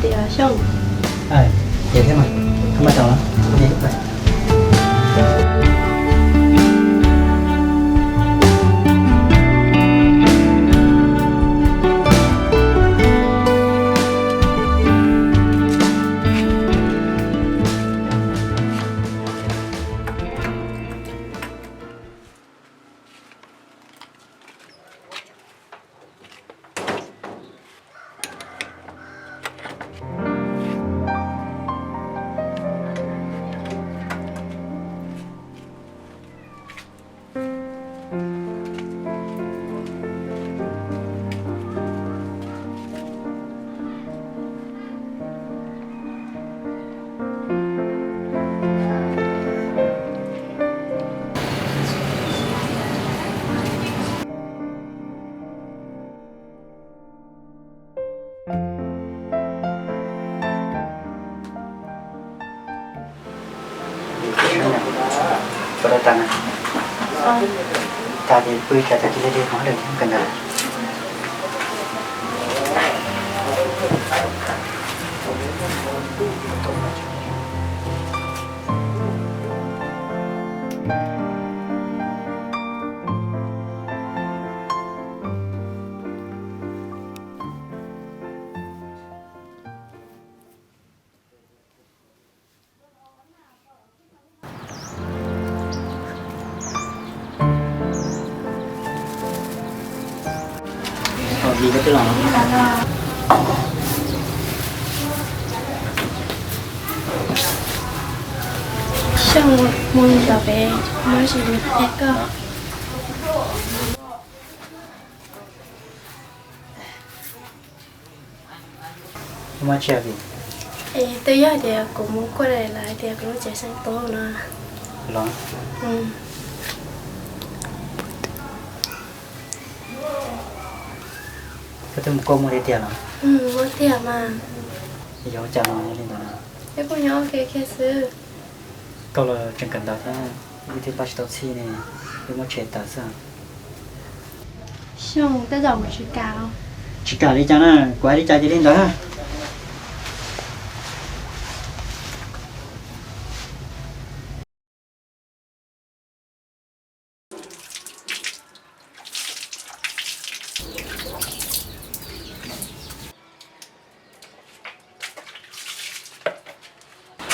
Xyooj. Ces thiab mas, thov mas tau los. Ua dua tas na. Tas ces pw tas, tas cia li li qhov lwm kawm ntawv. Xyooj, mus nrog peb, muaj dab tsi mus qhia koj. Twb yog tias kuv mus kuaj lawm hais tias kuv lub tsev xeeb tub no los. Koj twb mus kuaj muaj tiag tiag los? Muaj tiag mas. Yog ua cas los li ntawd? Peb kuj nyob ua ke kiag xwb. Koj los tseem kawm ntawv thiab, wb thiaj pab tsis tau txhij ne, wb muab tshem tawm xwb. Xyooj, tej zaum kuv tsis kam. Tsis kam li cas na, kuv hais li cas ces li ntawd.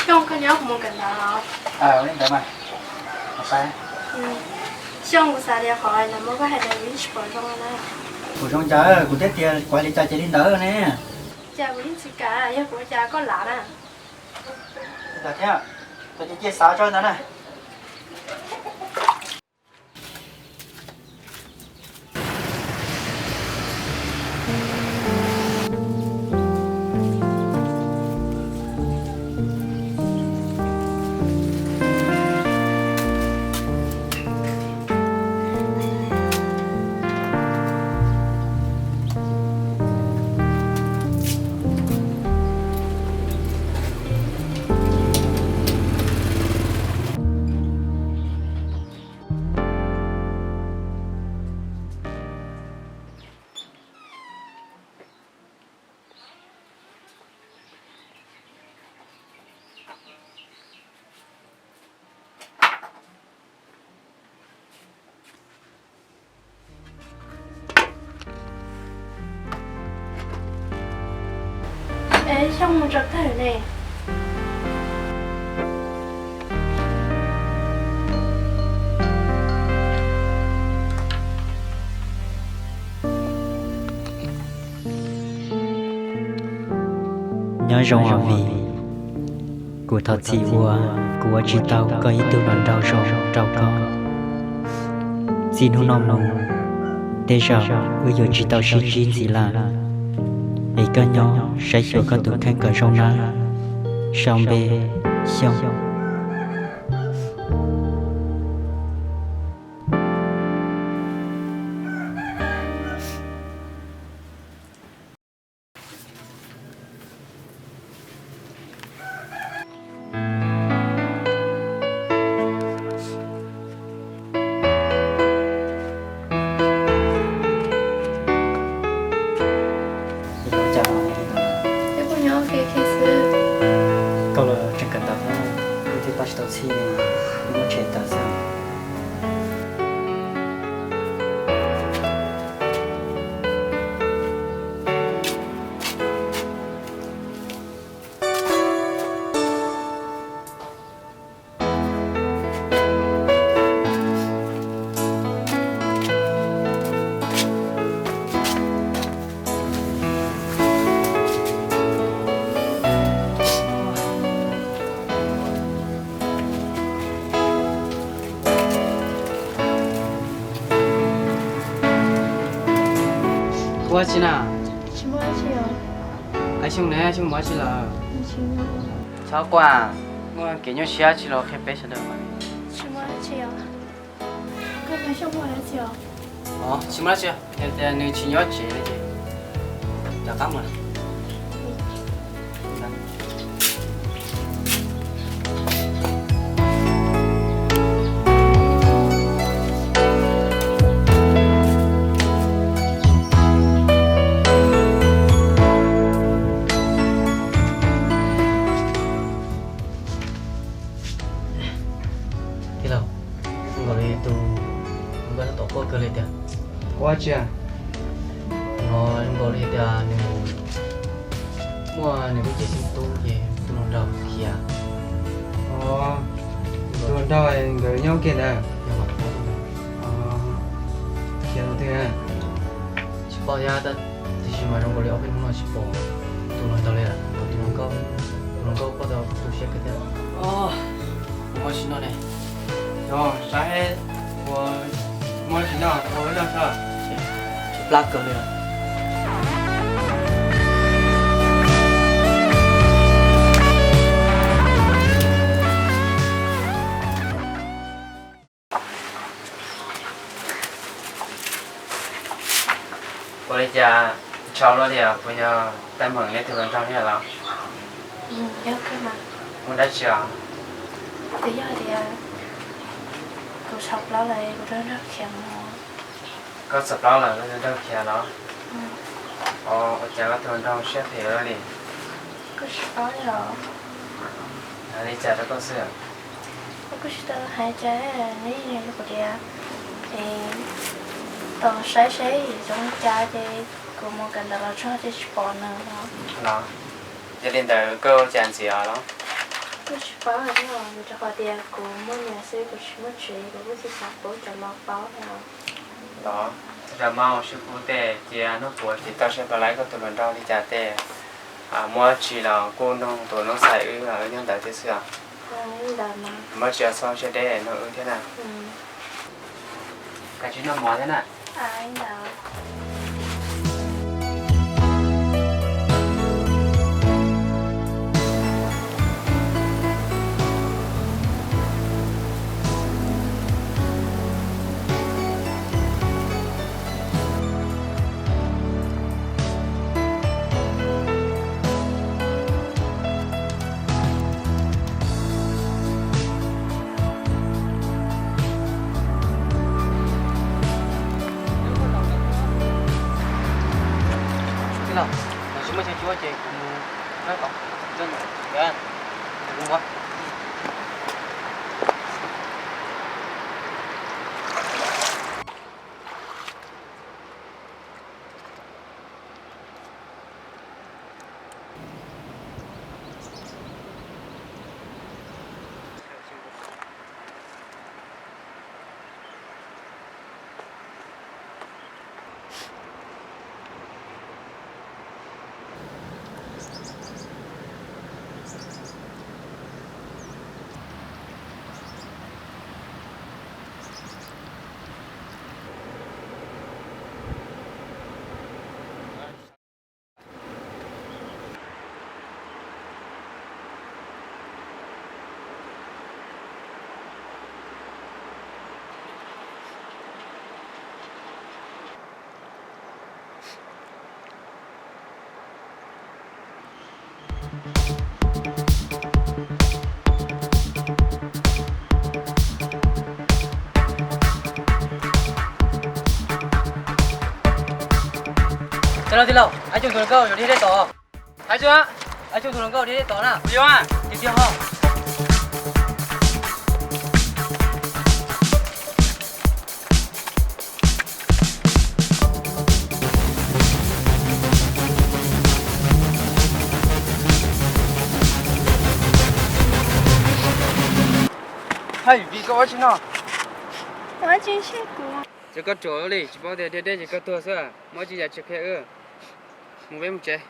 Xyooj, koj nyob kuv mus kawm ntawv los? Ua li ntawd mas. Xyooj, kuv xav tias qhov lawv muab koj hais ntawd kuv yeej tsis pom zoo na. Kuv zoo cas, kuv twb tias kuv hais li cas ces li ntawd ne. Cas kuv yeej tsis kam, yog kuv ua cas koj lav na. Li ntawd thiab, tos cia xav tso ntawd na. Es Xyooj mus tso tawg ne. Nyob zoo os Vim, kuv thov txim uas kuv ua tsis tau koj ib tug hluas nraug zoo rau koj. Txij hnub no mus, tej zaum wb yuav tsis tau sib ntsib ntxiv lawm, es koj nyob saib xyuas koj tus kheej kom zoo nawb. Sau npe, Xyooj. Peb kuj nyob ua ke Pab tsis tau txhij, muab tshem tawm xwb. Ua tsi na? Tsis muaj dab tsi os. Xyoo ne, Xyoo muaj dab tsi lawm? Tsis muaj. Txhob quaj, muaj kev nyuaj siab tsi los qhia peb sawv daws mas. Tsis muaj dab tsi os. Koj Xyoo muaj dab tsi os? Os, tsis muaj dab tsi, yog tias nws tsis nyob tsev no ces rov qab mus lawm. Tij laug, zoo nkaus li tus nkauj no tau quaj kawg li tiag. Quaj tsi? No zoo nkaus li tias nws muaj nws lub cev xib tub ces tus hluas nraug khiav. Os, tus hluas nraug nkawd nyob kiag ntawd. Khiav los twg? Tsis paub thiab, tab tiam sis mas zoo nkaus li ob peb hnub no tsis pom tus hluas nraug li lawm, tus hluas nkauj, tus hluas nkauj quaj tau tu siab kawg thiab. Os, muaj tsis noj ne. Yog saib ua muaj tsis noj, ua ib noj xwb. Plab kawg li lawm. Ua li cas ntshau luaj li os, puas yog tab meeg neb tus hluas nraug li los? Yog kawg mas. Muaj dab tsi os? Twb yog tias kuv txhaum plaub lawm, kuv rau nraug khiav mus. Koj txhaum plaub lawm, koj tus nraug khiav los? Os, ua cas koj tus hluas nraug siab phem ua luaj li? Kuj tsis paub li os. Hais li cas rau koj xwb? Kuj tsis tau hais cas, neb yeej hais rau kuv tias es tau saib seb zoo li cas ces kuv mus kawm ntawv los txog ces tsis pom nws os. Los, yog li ntawd koj ua cas ntxiv os los? Kuj tsis paub thiab os, rau qhov tias kuv muaj nyias xwb, kuv tsis muaj tsev, kuv kuj tsis xav pub cov laus paub thiab os. Los, ua cas mas sib pub tej cia nub puav tsis tau saib pab laib koj tus hluas nraug li cas tej. Muaj dab tsi los kuj nug tus noob ntxhais wb, wb nyob ntawd thiab xwb os. Muaj dab tsi los txhob siab deb nug wb thiab na. Kav tsij noj mov thiab na. Tij laug, los tsis muaj chaw cuab ces kuv mus rau tom, kuv mus. Tij laug, tij laug, Ab Xyooj tus hluas nkauj yuav dhia dej tod. Hais txog Ab Xyooj tus hluas nkauj dhia dej tod na. Kuv yuav. Tiag tiag ho. Hais vim koj ua tsi no? Ua tsi ntsib kuv? Ces koj ruam li, tsis paub tias deb deb ces koj tuag xwb, muaj tsis yam tsis qhia wb. Mus peb mus tsev.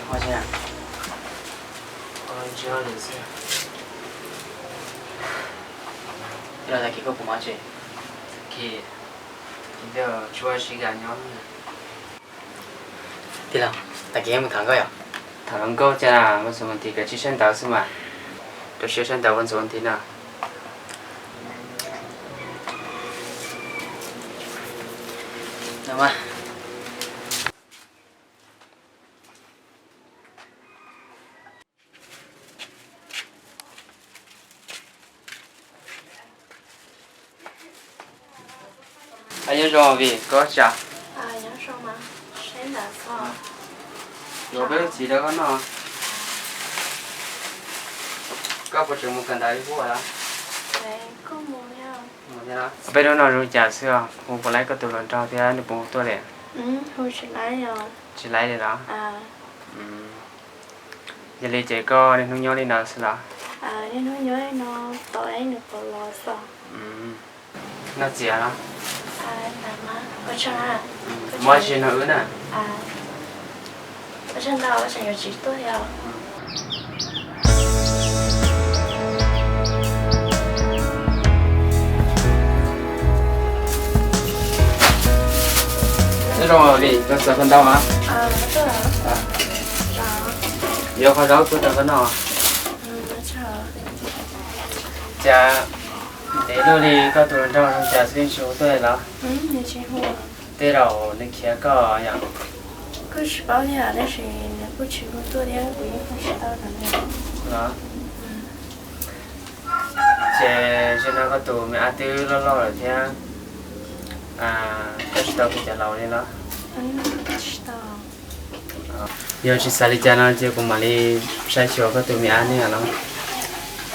Ua tsi na? Ua tsi lwm xwb. Tij laug, tag kis koj puas mob tsev? Tag kis, tij laug tsuas sib zam nyob. Tij laug, tag kis mus tham nkauj yom? Tham hluas nkauj cas, ua xov nthiv kav tsij saib ntawv xwb mas. Rau siab saib ntawv ua xov nthiv no. Nyob zoo Vim, koj tsa. Yuav peb lub txiv rau koj noj. Koj puas tseem mus kawm ntawv ib vuag los? Peb hnub no zoo cas xwb os, hu puas laib koj tus hluas nraug thiab nws puas hu tuaj li? Tsis laib li los? Yog li ces koj niaj hnub nyob li no xwb los? Noj txiv los? Muaj tsis nug wb na. Nyob zoo Vim, koj xav koj ntau mas. Yuav qhov zaub tuaj rau koj noj. Cas ntev luaj li koj tus hluas nraug zoo cas xwb tsis hu tuaj li los? Tej zaum nws khiav koj yom? Kuj tsis paub thiab tab sis nws kuj tsis hu tuaj thiab kuv yeej hu tsis tau nws li. Los? Ces zaum no koj tus me ab twb loj loj lawm thiab, koj tsis tau kuv cov laus li los? Yog tsis xav li cas no ces kuv mam li saib xyuas koj tus me ab ne los?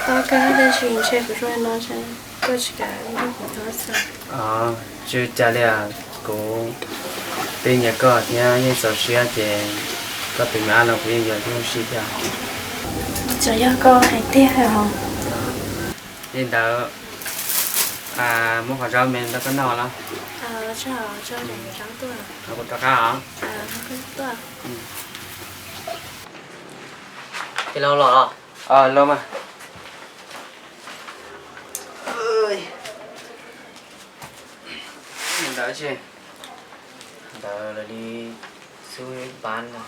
Tau kawg tab sis ntshe kuv zoo li no ntshe koj tsis kam nrog kuv nyob xwb. Tsis ua cas li, kuv twb nyiam koj thiab yeej txaus siab ces koj tus me ab los kuv yeej yuav tib si thiab. Tsuas yog koj hais tiag os. Li ntawd, muab qhov zaub me rau koj noj los? Kuv rov qab os. Tij laug los? Los mas. Ntawd tsis, ntawd lawv li xub pab no.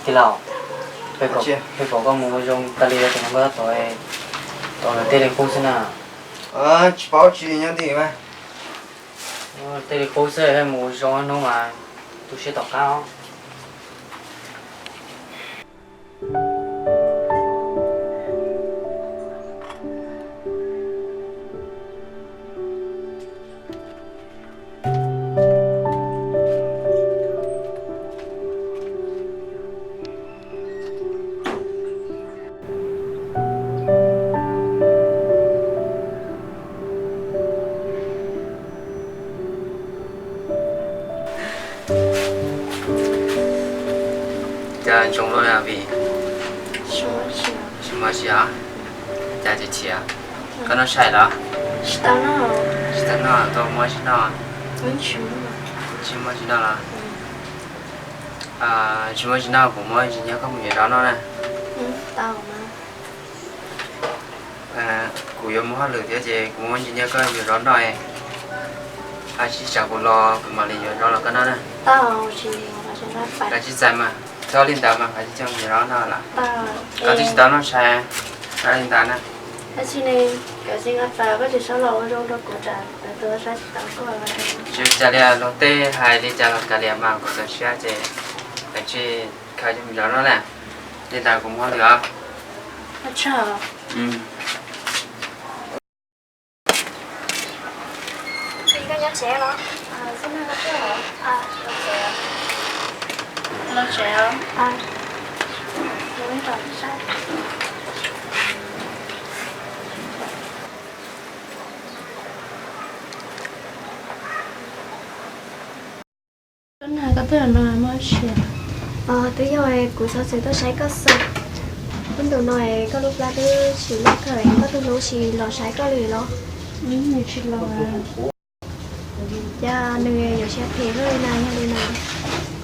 Tij laug, peb pom koj mus ua zoo tas li rau tus hluas nkauj tab tom, tom lawv tej li qub xwb na. Tsis paub tsis nyob tim mas. Tej li qub xwb mus ua zoo hnub mas tu siab tom qab os. Cas ntsoov luaj li Vim? Tsis muaj tsi os. Cas tsis txiav? Koj noj sai los? Tsis tau noj, koj muab tsis noj. Tsis muab tsis noj los? Tsis muab tsis noj, kuv muab ntsis nyob koj mus yuav zaub noj na. Kuv yuav mus hauj lwm thiab ces kuv muab ntsis nyob koj yuav zaub noj. Tsis tsam kuv los kuv mam li yuav zaub los koj noj na. Kav tsij txais mas, txhob li ntawd mas kav tsij coj mus yuav zaub noj lawm. Koj twb tsis tau noj sai, txhob li ntawd na. Tab sis ne, koj tsis nqa pas, koj tsis sab los ua zoo rau kuv tsam kuv tus saib tsis tau koj. Tsis ua cas li, luag tej hais li cas los kav liam mas, kuv txawm siab ces kav tsij khaws coj mus zov no na. Li ntawd kuv mus lawm os. Koj twb yog no muaj sia. Twb yog kuv xov xwm tuaj saib koj xwb. Ib ntus no koj lub plab twb tsis loj kawg, koj tus hlub tsis los saib koj li los? Nws tsis los. Cas nws yuav siab phem luaj li na, yog li na.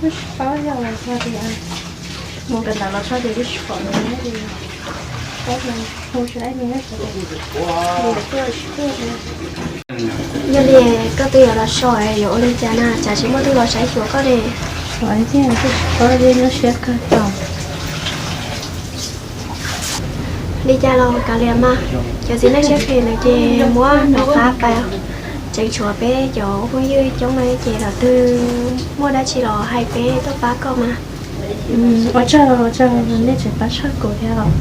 Kuj tsis paub, yog hais tias mus kawm ntawv los txog ces kuj tsis pom nws li. Paub tias hu tsis laib nws, nws tuaj tsis tuaj li. Yog li koj twb yuav los so yuav ua li cas na, tsam tsis muaj tug los saib xyuas koj li. Ua li tiag, kuj tsis paub, nyob siab kawg tau. Li cas los kav liam mas, cov txiv neej siab phem ntawd ces muab rov qab pais, tseem tshuav peb cov phooj ywg coob no ces lawv twb muaj dab tsi los hais peb tuaj pab koj mas. Ua tsaug, ua tsaug nej tseem pab tshaj kuv thiab os.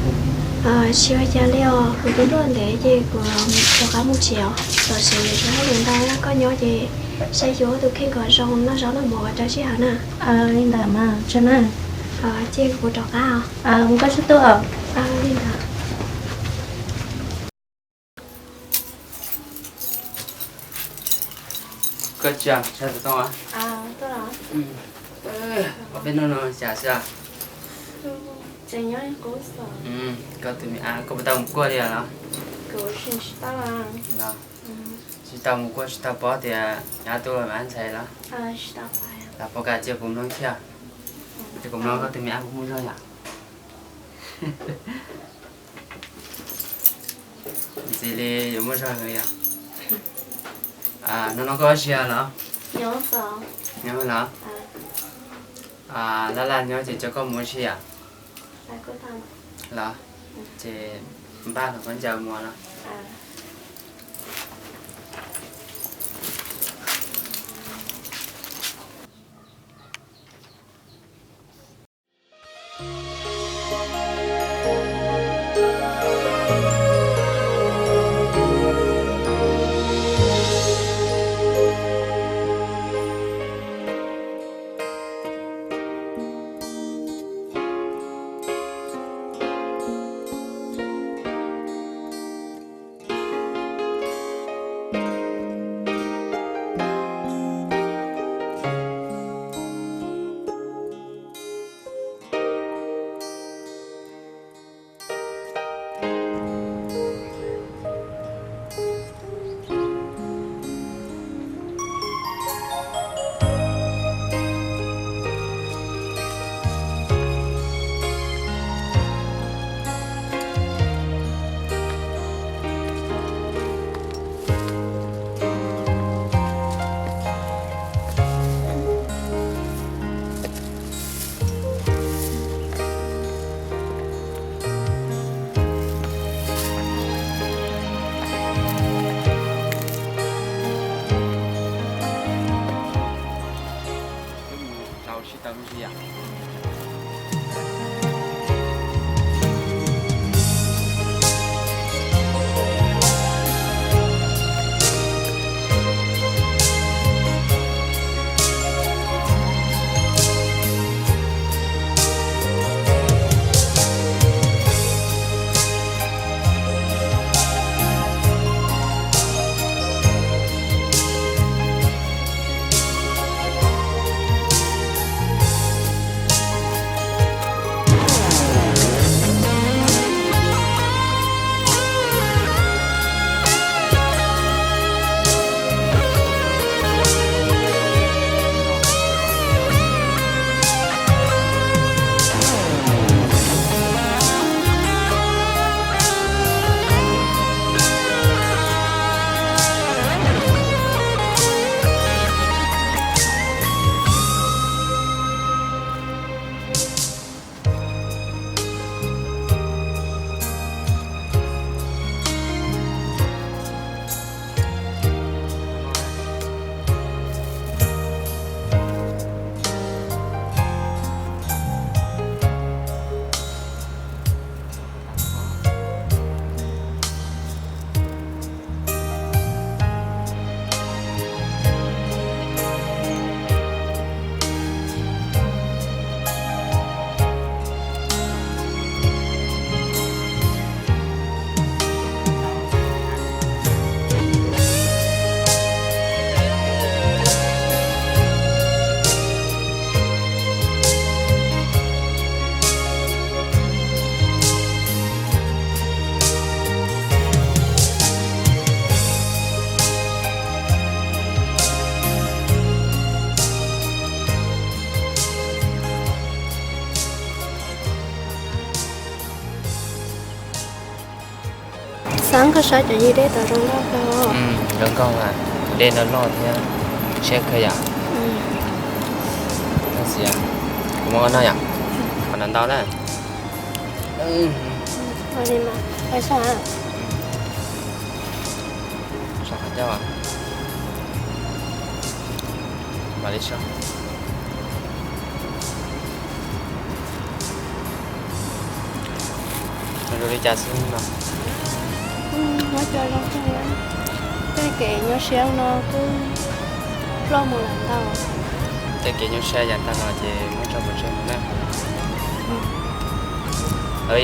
Tsis ua cas li os, kuv twb tuaj ntev ces kuv rov qab mus tsev os. Tam sim no tsis muaj neeg ntau, koj nyob ces saib xyuas tus kheej kom zoo, noj zaub noj mov kom tau sij hawm na. Li ntawd mas tsaug na. Ces kuv rov qab os. Mus koj txhob tuaj os. Li ntawd. Koj tsis, tsis tau too. Peb noj no cas xwb. Koj tus me ab, koj puas tau mus kuaj li los? Tsis tau mus kuaj, tsis tau paub tias nyab tuaj los me ab ntxhais los? Los puas kam cia kuv mloog thiab? Cia kuv mloog koj tus me ab puas muaj zog yom. Ntxiv li yuav muaj zog heev yom. Hnub no koj ua si los? Nyob los? Laj laj nyob ces coj koj mus ua si yom. Los, ces npaj los koj ncaws mus los. Koj saib cov yig dej tod zoo nkauj kawg. Zoo nkauj mas, tus dej no loj thiab siab kawg yom. Tab sis kuv muab koj noj yom, qhov no ntau na. Ua li mas, pais saib. Saib qhov ncauj. Mam li saib. Zoo li cas xwb no? Muab cov zoo kawg. Tej kev nyuaj siab no kuj ploj mus lawm ntau. Tej kev nyuaj siab yav tag los ces muab tso pov tseg mus na.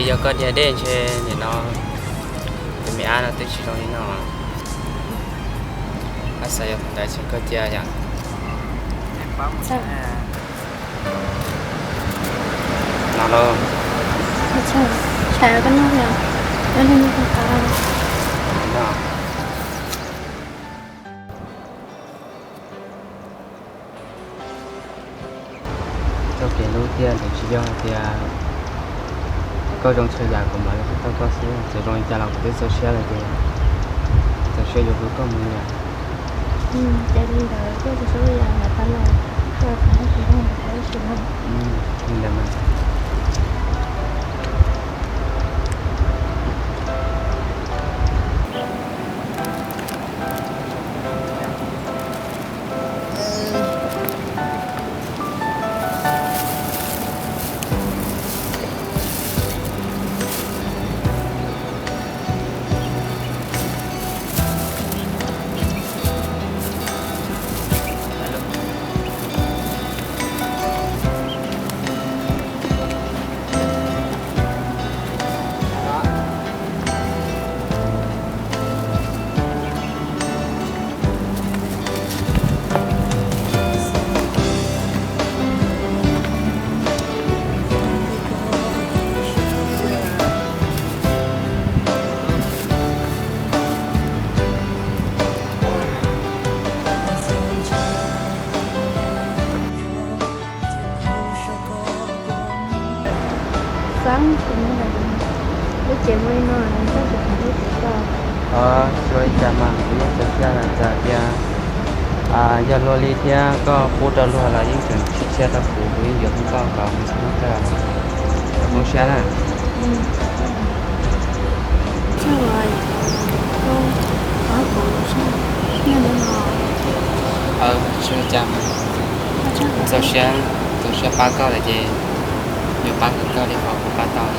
Yog koj dhia dej ntshe nim no tus me ab no twb tsis zoo li no. Ab xav yog thaum ntawd ces koj cia yom. No lauj. Txoj kev hlub tiag nws tsis yog hais tias koj zoo txhua yam kuv mam li hlub tau koj xwb. Txawm zoo li cas los kuv twb txaus siab lawm ces txaus siab yuav hlub koj mus li yom. Ces li ntawd koj tsis txhob li yam yav tag los koj tsis zoo li ntawd mas. Xab, kuv nyob ntawm lub tsev muaj li no, koj puas kam hlub kuv koj? Tsis ua li cas mas, kuv yeej txaus siab lawm, txawm tias yog luag li thiab koj pub rau luag los yeej tseem tsis txhia rau kuv, kuv yeej yuav hlub koj kom mus txog hnub kawg. Koj zoo siab na. Tsis ua li cas mas, txaus siab, txaus siab pab koj lawm ces yuav pab kom kawg li qhov kuv pab tau.